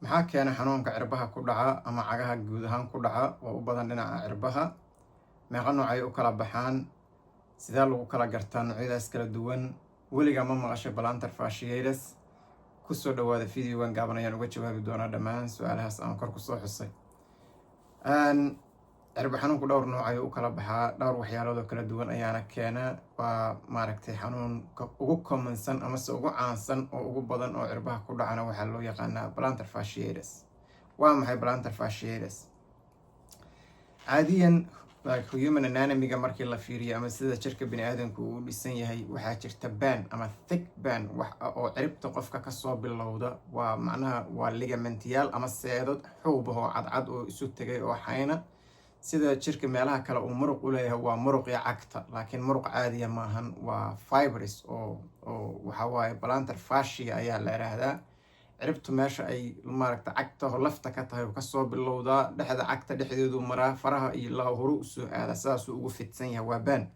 Maxaa keena xanuunka cirbaha ku dhaca ama cagaha guud ahaan ku dhaca oo u badan dhinaca cirbaha? Meeqa nooc ay u kala baxaan? Sidee lagu kala gartaa noocyadaas kala duwan? Weligaa ma maqashay plantar fasciitis? Kusoo dhawaada videogan gaaban ayaan uga jawaabi doonaa dhammaan su-aalahaas aan kor kusoo xusay. Cirba xanuunku dhowr nooc ayuu u kala baxaa, dhowr waxyaalood oo kala duwan ayaana keena. Waa maaragtay, xanuunka ugu commonsan amase ugu caansan oo ugu badan oo cirbaha ku dhacana waxaa loo yaqaanaa plantar fasciitis. Waa maxay plantar fasciitis? Caadiyan, like human anatomy-ga markii la fiiriyo ama sida jirka bini aadamku uu dhisan yahay, waxaa jirta band ama thick band wax oo ciribta qofka kasoo bilowda. Waa macnaha waa ligamentiyaal ama seedad xuub ah oo cadcad oo isu tegay oo xayna. Sida jirka meelaha kale uu muruq u leeyahay, waa muruqii cagta, laakiin muruq caadiya maahan, waa fibers oo waxa waaye plantar fascia ayaa la yiraahdaa. Ciribtu meesha ay maaragta cagta oo lafta ka tahay uu kasoo bilowdaa, dhexda cagta dhexdeedu maraa, faraha iyo laa horu usoo aada, sidaasuu ugu fidsan yahay. Waa band.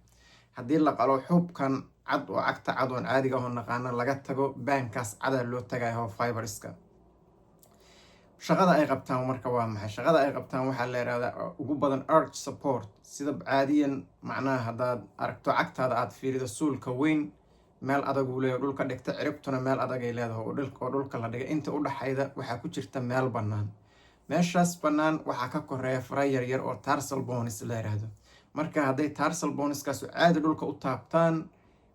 Haddii la qalo xubkan cad oo cagta cad oon caadiga ahoo naqaana laga tago, bandkaas cadaa loo tagaya oo fiberska. Shaqada ay qabtaan marka waa maxay? Shaqada ay qabtaan waxaa la yihahdaa ugu badan arch support. Sida caadiyan, macnaha haddaad aragto cagtaada, aad fiirido suulka weyn, meel adag uu leeyahay dhulka dhigta, ciribtuna meel adagay leedahay oo dhulka la dhigay. Inta u dhaxayda waxaa ku jirta meel bannaan. Meeshaas bannaan waxaa ka koreeya fara yaryar oo tarsal bones la yiraahdo. Marka hadday tarsal boneskaas caadi dhulka u taabtaan,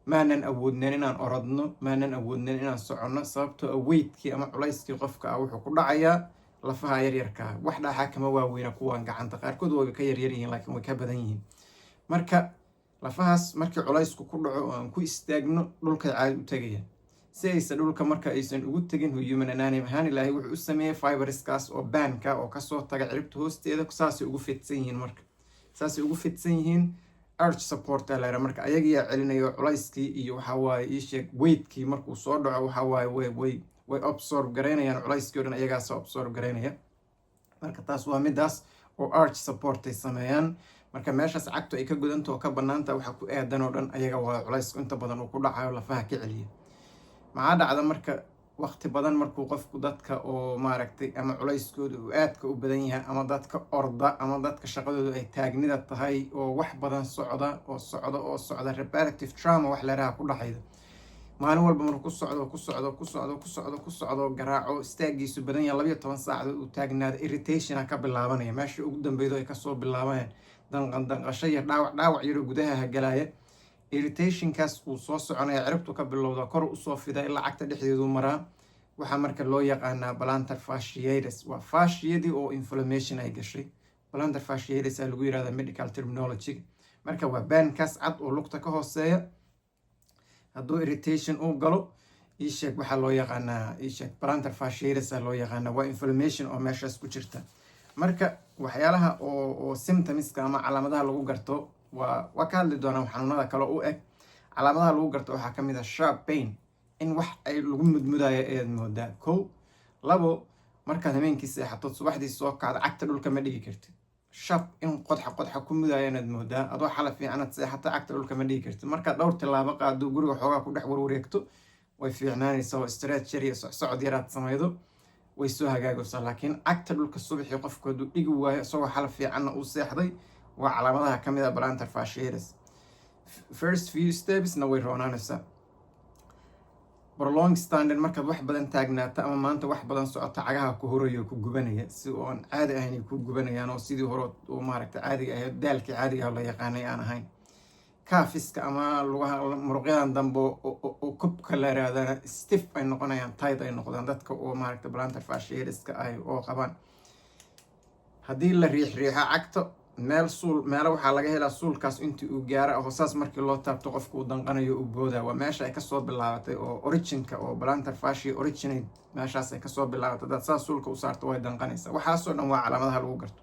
maanan awoodnen inaan orodno, maanan awoodnen inaan soconno, sababtoo a weightkii ama culayskii qofka ah wuxuu ku dhacayaa lafaha yaryarkaa. Wax dhaaxaa kama waaweyna kuwan gacanta, qaarkood way ka yaryar yihiin, laakiin way ka badan yihiin. Marka lafahaas markii culaysku ku dhaco oo aan ku istaagno, dhulkay caadi u tegayaan. Si aysan dhulka marka aysan ugu tegin, human anatomy ahaan Ilaahay wuxuu u sameeyey fiberskaas oo bandka oo kasoo taga ciribta hoosteeda. Saasay ugu fidsan yihiin. Marka saasay ugu fidsan yihiin, arch support aa la. Marka ayagiyaa celinayo culayskii iyo waxa waaye, ii sheeg, weightkii markuu soo dhaco, waxa waaye way absorb garaynayaan culayskii o dhan, ayagaasoo absorb garaynaya. Marka taas waa midaas oo arch support ay sameeyaan. Marka meeshaas cagtu ay ka gudanta oo ka banaanta, waxa ku aadan oo dhan ayaga waa culaysku inta badan uu ku dhacayo, lafaha ka celiya. Maxaa dhacda marka? Waqti badan markuu qofku, dadka oo maaragtay ama culayskooda uu aadka u badan yahay, ama dadka orda, ama dadka shaqadoodu ay taagnida tahay oo wax badan socda oo socda oo socda, repetitive trauma wax leeraha ku dhacayda. Maalin walba markuu ku socdo, ku socdo, ku socdo, ku socdo, ku socdo, garaaco, istaagiisu badan yahay, 12 saacadood uu taagnaado, irritationa ka bilaabanaya. Meesha ugu dambeydo ay kasoo bilaabanayaan danqan, danqasho iyo dhaawac, dhaawac yaroo gudaha hagalaya. Irritationkaas uu soo soconaya, ciribtu ka bilowda, kor usoo fida, ilaa cagta dhexdeedu maraa. Waxaa marka loo yaqaanaa plantar fasciitis. Waa fasciadii oo inflammation ay gashay. Plantar fasciitis aa lagu yirahdaa medical terminology. Marka waa bandkaas cad oo lugta ka hooseeya. Hadduu irritation uu galo, iisheeg, waxaa loo yaqaanaa, iisheeg, plantar fasciitis aa loo yaqaanaa. Waa inflammation oo meeshaas ku jirta. Marka waxyaalaha oo symptomska ama calaamadaha lagu garto waa ka hadli doonaa xanuunada kale u eg. Calaamadaha lagu garto waxaa kamid ah sharp pain, in wax ay lagu mudmudayo ayaad moodaa. Kow, labo, markaad habeenkii seexatood subaxdii soo kacda, cagta dhulka ma dhigi kartid. Sharp in qodxa qodxa ku mudayo inaad moodaa. Adoo xala fiicanaad seexata, cagta dhulka ma dhigi kartid. Markaad dhowr tilaabo qaado, guriga xoogaa ku dhex warwareegto, way fiicnaanaysaa oo stretch yar iyo socsocod yaraad samaydo, way soo hagaagaysaa. Laakiin cagta dhulka subaxii qofku hadduu dhigi waayo, isagoo xala fiicanna uu seexday, waa calaamadaha kamid ah plantar fasciitis. First few stepsna way roonaanaysaa. Prolonged standing, markaad wax badan taagnaata ama maanta wax badan socoto, cagaha ku horayo, ku gubanaya, si oon caadi ahayn ay ku gubanayaan, oo sidii hore oo maaragta caadiga ahayd, daalkii caadiga ah la yaqaanay aan ahayn. Calfska ama lugaha muruqyadan dambe oo kubka la yirahdana stiff ay noqonayaan, tight ay noqdaan, dadka oo maaragta plantar fasciitiska ay oo qabaan. Haddii la riix riixo cagta, meel suul meelo waxaa laga helaa suulkaas intii uu gaaro aho, saas markii loo taabto qofka uu danqanayo, uu booda. Waa meesha ay kasoo bilaabatay oo originka oo plantar fascia originate, meeshaas ay kasoo bilaabatay. Hadaad saas suulka u saarto, way danqanaysaa. Waxaasoo dhan waa calaamadaha lagu garto.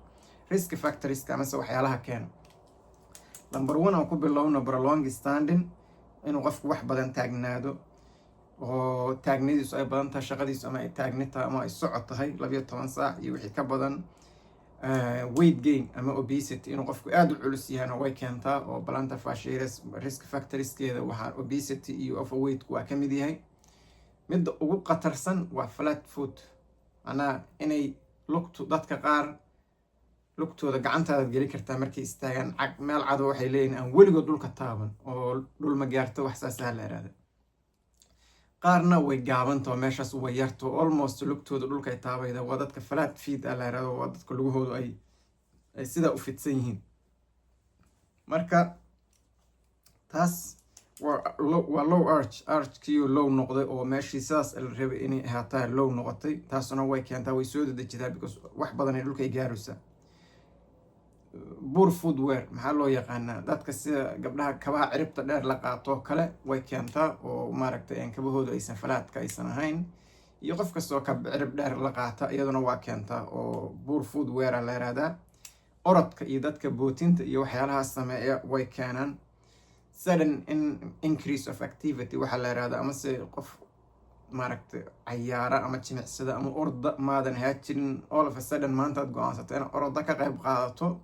Risk factorska amase waxyaalaha keena, number one aan ku bilowno, prolonged standing, inuu qofku wax badan taagnaado oo taagnadiisu ay badan tahay, shaqadiisu ama ay taagni tahay ama ay socod tahay, 12 saac iyo wixii ka badan. Weight gain ama obesity, inuu qofku aada u culus yahayna way keentaa, oo plantar fasciitis risk factorskeeda waxaa obesity iyo overweightku waa kamid yahay. Midda ugu khatarsan waa flat foot. Macnaha inay lugtu, dadka qaar lugtooda gacantaadaad geli kartaa markay istaagaan. Cag meel cado waxay leeyihin aan weligood dhulka taaban oo dhul ma gaarto, wax saasaha la ihahda. Qaarna way gaabantao, meeshaas way yarto, almost lugtooda dhulkay taabayda. Waa dadka flat feet a la yirahdo, waa dadka lugahoodu ay sidaa u fidsan yihiin. Marka taas waa low arch, archkii low noqday oo meeshii sidaas la rabay inay ahaataa low noqotay. Taasuna way keentaa, way soo dedejitaa, because wax badan ay dhulka ay gaaraysaa. Poor footwear maxaa loo yaqaanaa? Dadka sida gabdhaha kabaha ciribta dheer la qaato kale way keentaa, oo maaragtay kabahoodu aysan flatka aysan ahayn, iyo qof kastoo kab cirib dheer la qaata iyaduna waa keentaa, oo poor footwear la yihahdaa. Orodka iyo dadka bootinta iyo waxyaalahaas sameeya way keenaan. Sudden increase of activity waxaa la yihahdaa, amase qof maaragtay cayaara ama jimicsada ama orda maadan ahaa jirin, all of a sudden maanta aad go-aansato inaad oroda ka qayb qaadato.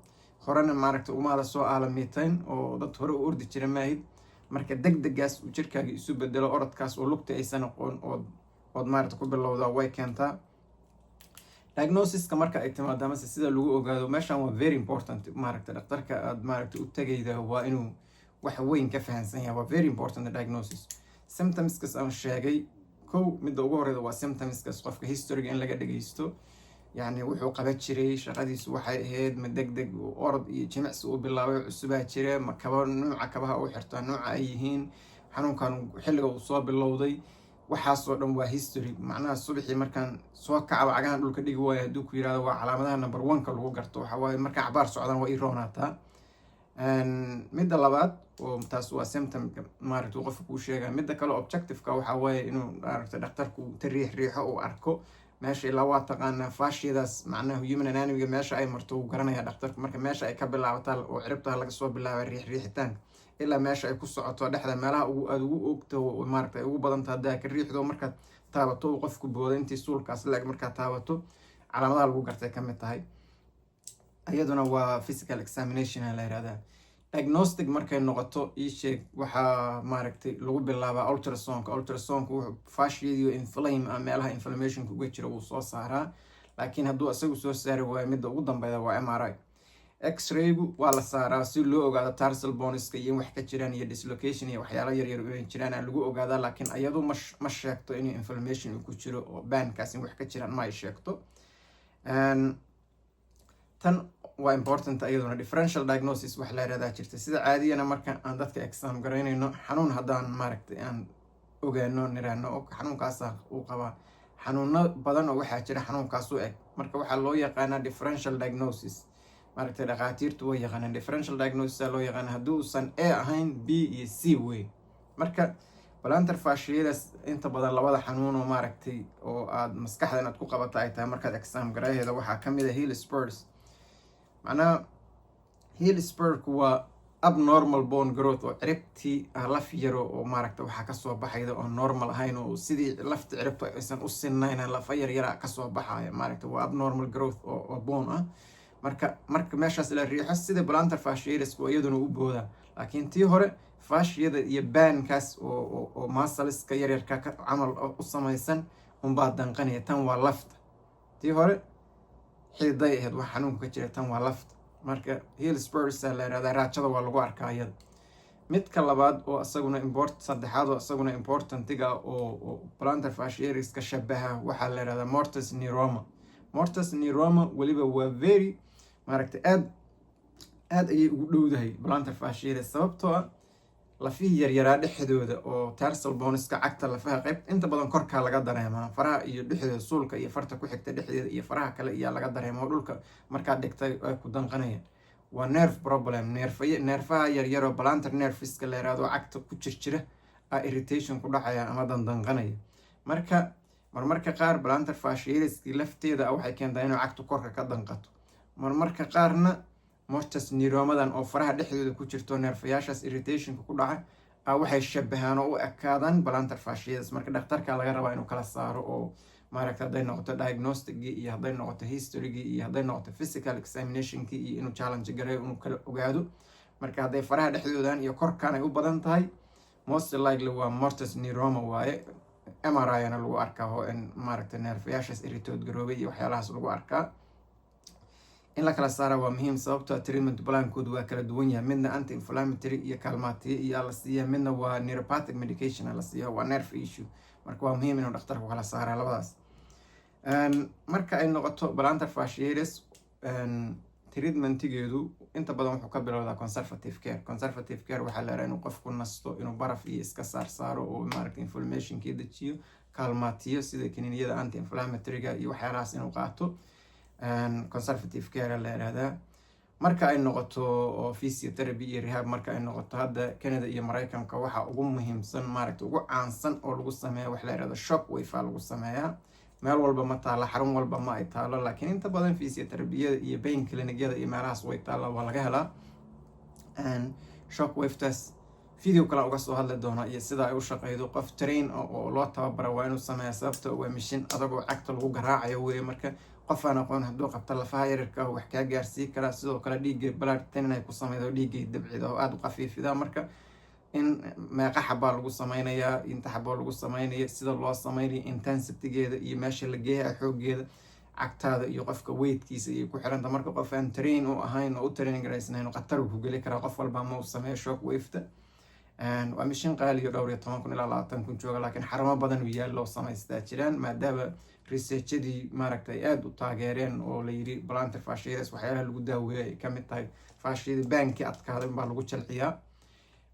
Horena maaragtay umaada soo aalamiitayn oo dad hore u ordi jira maahid. Marka deg degaas uu jirkaaga isu bedelo, orodkaas oo lugta aysan aqoon ood maaragta ku bilowdaa, way keentaa. Diagnosiska marka ay timaado, amase sida lagu ogaado, meeshan waa very important. Maaragta dhakhtarka aad maaragta u tegayda waa inuu wax weyn ka fahansan yahay. Waa very important diagnosis. Symptomskas aan sheegay, kow, midda ugu horeyda waa symptomskas, qofka historyga in laga dhageysto, yacni wuxuu qaban jiray, shaqadiisu waxay ahayd, ma deg deg orod iyo jimicsi uu bilaabay cusubaa jira, ma kaba, nuuca kabaha uu xirtaa nuuca ay yihiin, xanuunkan xilliga uu soo bilowday, waxaasoo dhan waa history. Macnaha subaxii markaan soo kacaba cagahan dhulka dhigi waayo hadduu ku yirahdo, waa calaamadaha number one-ka lagu garto. Waxa waaye markaa cabaar socdaan waa ii roonaataa. Midda labaad oo taas waa symptomka maaragta uu qofka kuu sheegaya. Midda kale, objectiveka, waxaa waaye inuu maaragta dhakhtarku ta riix riixo, uu arko meesha, ilaa waa taqaanaa fasciadaas, macnaha human anatomy meesha ay marto wuu garanaya dhakhtarku. Marka meesha ay ka bilaabataa oo ciribtaha laga soo bilaabay riix riixitaanka ilaa meesha ay ku socoto dhexda, meelaha ugu aada ugu ogto maaragta ay ugu badanta, haddaa ka riixdo, markaad taabato uu qofku boodo, intii suulkaas la-eg markaad taabato, calaamadaha lagu gartay ka mid tahay. Iyaduna waa physical examination la yihahdaa. Diagnostic markay noqoto, ii sheeg, waxaa maaragtay lagu bilaabaa ultrasonka. Ultrasonka wuxuu fasciadii inflame ah, meelaha inflammationka uga jira wuu soo saaraa, laakiin hadduu isagu soo saari waayo, midda ugu dambeyda waa MRI. X-raygu waa la saaraa si loo ogaado tarsal boneska iyo in wax ka jiraan iyo dislocation iyo waxyaalo yaryar inay jiraan aa lagu ogaadaa, laakiin iyadu ma sheegto inuu inflammation uu ku jiro oo bandkaas in wax ka jiraan ma ay sheegto. Tan waa important iyaduna. Differential diagnosis wax la yirahdaa jirta. Sida caadiyana marka aan dadka exam garaynayno, xanuun haddaan maaragtay aan ogaano, niraano xanuunkaasa uu qabaa, xanuuno badan oo waxaa jira xanuunkaas u eg. Marka waxaa loo yaqaanaa differential diagnosis. Maaragtay dhakhaatiirtu way yaqaanaan, differential diagnosis aa loo yaqaana. Haddii uusan A ahayn, B iyo C wey. Marka plantar fasciitis, inta badan labada xanuun oo maaragtay oo aad maskaxda inaad ku qabata ay tahay markaad exam garaheeda, waxaa kamid a heel spurs. Macnaha heel spurku waa abnormal bone growth, oo ciribtii laf yaro oo maaragta waxaa kasoo baxayda oo normal ahayn, oo sidii lafta ciribtu aysan u sinnayn, lafa yaryara kasoo baxaya. Maaragta waa abnormal growth oo bone ah. Marka meeshaas la riixo, sida plantar fasciitis waa iyaduna u boodaa, laakiin tii hore fasciada iyo bandkaas oo muscleska yaryarka camal u samaysan unbaa danqanaya. Tan waa lafta. Tii hore xididay ahayd wax xanuunka ka jira, tan waa lafta. Marka heel spurs la yirahdaa, raajada waa lagu arkaa iyada. Midka labaad oo isaguna import, saddexaad oo isaguna importantiga oo plantar fasciitis ka shabaha, waxaa la yirahdaa Morton's neuroma. Morton's neuroma weliba waa very maaragtay aad aad ayay ugu dhowdahay plantar fasciitis, sababtoo ah lafihii yaryaraa dhexdooda oo tarsal boneska cagta, lafaha qayb inta badan korkaa laga dareemaa, faraha iyo dhexdooda, suulka iyo farta ku xigta dhexdeeda iyo faraha kale iyaa laga dareema, oo dhulka markaad dhigtay ay ku danqanayaan. Waa nerve problem, neerfay neerfaha yaryaroo plantar nerveska la yiraahdo cagta ku jirjira a irritation ku dhacaya ama dandanqanaya. Marka marmarka qaar plantar fasciitiskii lafteeda waxay keentaa inuu cagtu korka ka danqato. Marmarka qaarna Morton's neuromadan oo faraha dhexdooda ku jirto, neerfayaashaas irritationka ku dhaca a waxay shabahaan oo u ekaadaan plantar fasciitis. Marka dhakhtarka laga rabaa inuu kala saaro, oo maaragta hadday noqoto diagnosticgii iyo hadday noqoto historygii iyo hadday noqoto physical examinationkii iyo inuu challenge gareeyo, inuu kala ogaado. Marka hadday faraha dhexdoodan iyo korkan ay u badan tahay, most likely waa Morton's neuroma waaye. MRI-na lagu arkaa oo in maaragtay neerfayaashaas irritate garoobay iyo waxyaalahaas lagu arkaa. In la kala saara waa muhiim, sababtoo treatment plankoodu waa kala duwan yahay. Midna anti inflammatory iyo kaalmaatiye iyo la siiya, midna waa neuropathic medication la siiya, waa nerve issue. Marka waa muhiim inuu dhakhtarku kala saara labadaas. Marka ay noqoto plantar fasciitis, treatmentigeedu inta badan wuxuu ka bilowdaa conservative care. Conservative care waxaa la yaraha inuu qofku nasto, inuu baraf iyo iska saar saaro oo maaragta inflammationkii dejiyo, kaalmaatiyo sida kaniiniyada anti inflammatoryga iyo waxyaalahaas inuu qaato. Conservative care la yirahdaa. Marka ay noqoto oo physiotherapy iyo rehab, marka ay noqoto, hadda Canada iyo Mareykanka waxaa ugu muhiimsan, maaragta, ugu caansan oo lagu sameeya wax la yirahdo shock wave aa lagu sameeyaa. Meel walba ma taalo, xarun walba ma ay taalo, laakiin inta badan physiotherapyada iyo pain clinicyada iyo meelahaas way taalla, waa laga helaa. Shock wavetaas video kale uga soo hadli doona iyo sida ay u shaqeydo. Qof train oo loo tababara waa inuu sameeya, sababta waa mishin adagoo cagta lagu garaacayo weye. Marka qof aan aqoon hadduu qabta, lafaha yaryarka ah wax kaa gaarsii karaa. Sidoo kale dhiigga blood thinning ay ku sameydo, dhiiggay dabcida oo aada u qafiifida. Marka in meeqa xabaa lagu sameynayaa, inta xaboo lagu sameynaya, sida loo sameynayo, intensitygeeda iyo meesha la geeyaha, xoogeeda, cagtaada iyo qofka weightkiisa iyo ku xiranta. Marka qof aan train u ahayn oo u training garaysnayn khatar uu ku geli karaa. Qof walba ma uu sameeyo shock waveta. Waa mishin qaaliyo, 14,000 ilaa 20,000 jooga, laakiin xarumo badan uu yaallo oo samaystaa jiraan, maadaama researchadii maaragtay aada u taageereen oo la yiri plantar fasciitis waxyaalaha lagu daaweeyo ay kamid tahay. Fasciada baankii adkaaday unbaa lagu jalciyaa.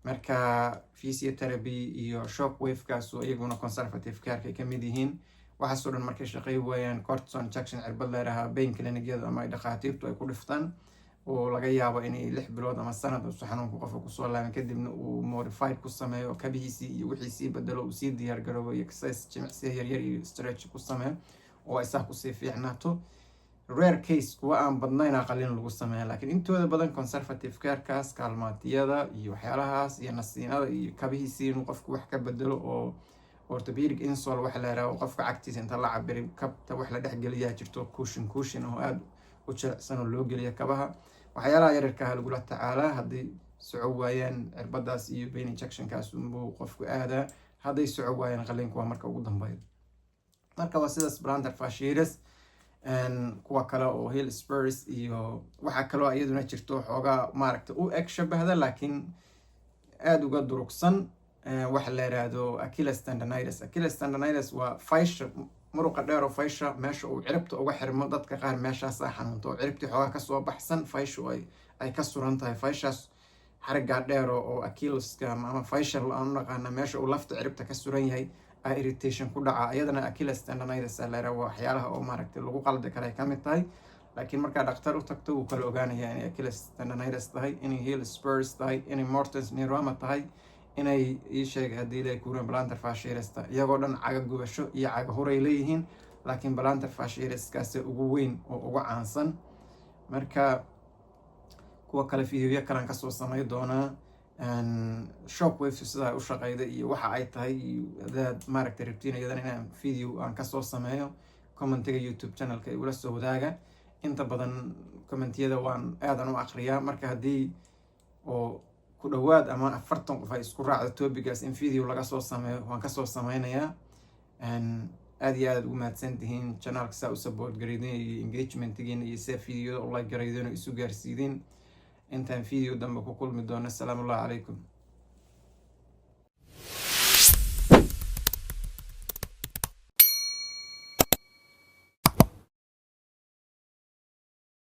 Marka physiotherapy iyo shock wavekaas oo iyaguna conservative careka ay kamid yihiin. Waxaasoo dhan markay shaqey waayaan, cortisone injection, cirbad leerahaa, pain clinicyada ama ay dhakhaatiirtu ay ku dhiftaan, oo laga yaabo inay 6 bilood ama sanad usu xanuunku qofka kusoo laaban, kadibna uu modified ku sameeyo, kabihiisii iyo wixiisii bedelo, uu sii diyaar garoobo iyo exercise, jimicsiya yaryar iyo stretch ku sameeyo oo ay saa kusii fiicnaato. Rare case, kuwa aan badnayn, qalin lagu sameeya, laakiin intooda badan conservative carekaas, kaalmaatiyada iyo waxyaalahaas iyo nasiinada iyo kabihiisii inuu qofku wax ka bedelo, oo orthopedic insole waxa la yiraahdo, qofka cagtiisa inta la cabiray kabta wax la dhexgeliyaa jirto, cushion cushion oo aada u jilicsan oo loo geliya kabaha. Waxyaalaha yaryarka ah lagula tacaalaa. Hadday soco waayaan, cirbadaas iyo pain injectionkaas unbuu qofku aadaa. Hadday soco waayaan, qalinku waa marka ugu dambeeya. Marka waa sidaas plantar fasciitis. Kuwa kale oo heel spurs iyo waxaa kaloo iyaduna jirto xoogaa maaragta u eg shabahda laakiin aada uga durugsan, waxa la yiraahdo Achilles tendonitis. Achilles tendonitis waa faysha, muruqa dheer oo faysha, meesha uu ciribta uga xirmo. Dadka qaar meeshaasaa xanuunta oo ciribtii xoogaa kasoo baxsan, fayshu ay ka suran tahay. Fayshaas xarigaa dheer oo Achilleska ama faysha aan u naqaana, meesha uu lafta ciribta ka suran yahay a irritation ku dhaca. Iyadana Achilles tendonitis la yiraahdo. Waa waxyaalaha oo maaragtay lagu qaldi kara ay kamid tahay, laakiin markaa dhakhtar u tagto wuu kala ogaanayaa inay Achilles tendonitis tahay, inay heel spurs tahay, inay Morton's neuroma tahay, inay ii sheeg haddii ilay kuuran plantar fasciitis tahay. Iyagoo dhan caga gubasho iyo caga huray leeyihiin, laakiin plantar fasciitiskaasi ugu weyn oo ugu caansan. Marka kuwa kale videoyo kalean kasoo samey doonaa, shock waves sida ay u shaqeyda iyo waxa ay tahay. Iyo hadaad maaragtay rabtiin iyadana inaan video aan kasoo sameeyo, commentiga YouTube channelka igula soo wadaaga. Inta badan commentiyada waan aadan u aqriyaa. Marka haddii oo ku dhawaad ama 40 qof ay isku raacdo topigaas in video laga soo sameeyo, waan kasoo sameynayaa. Aad iyo aad ugu mahadsan tihiin channelka saa u support gareydeen iyo engagementgiina iyo saa videoda u like gareydeen oo isu gaarsiideen. Intaan video dambe ku kulmi doono, asalaamu allahu calaykum.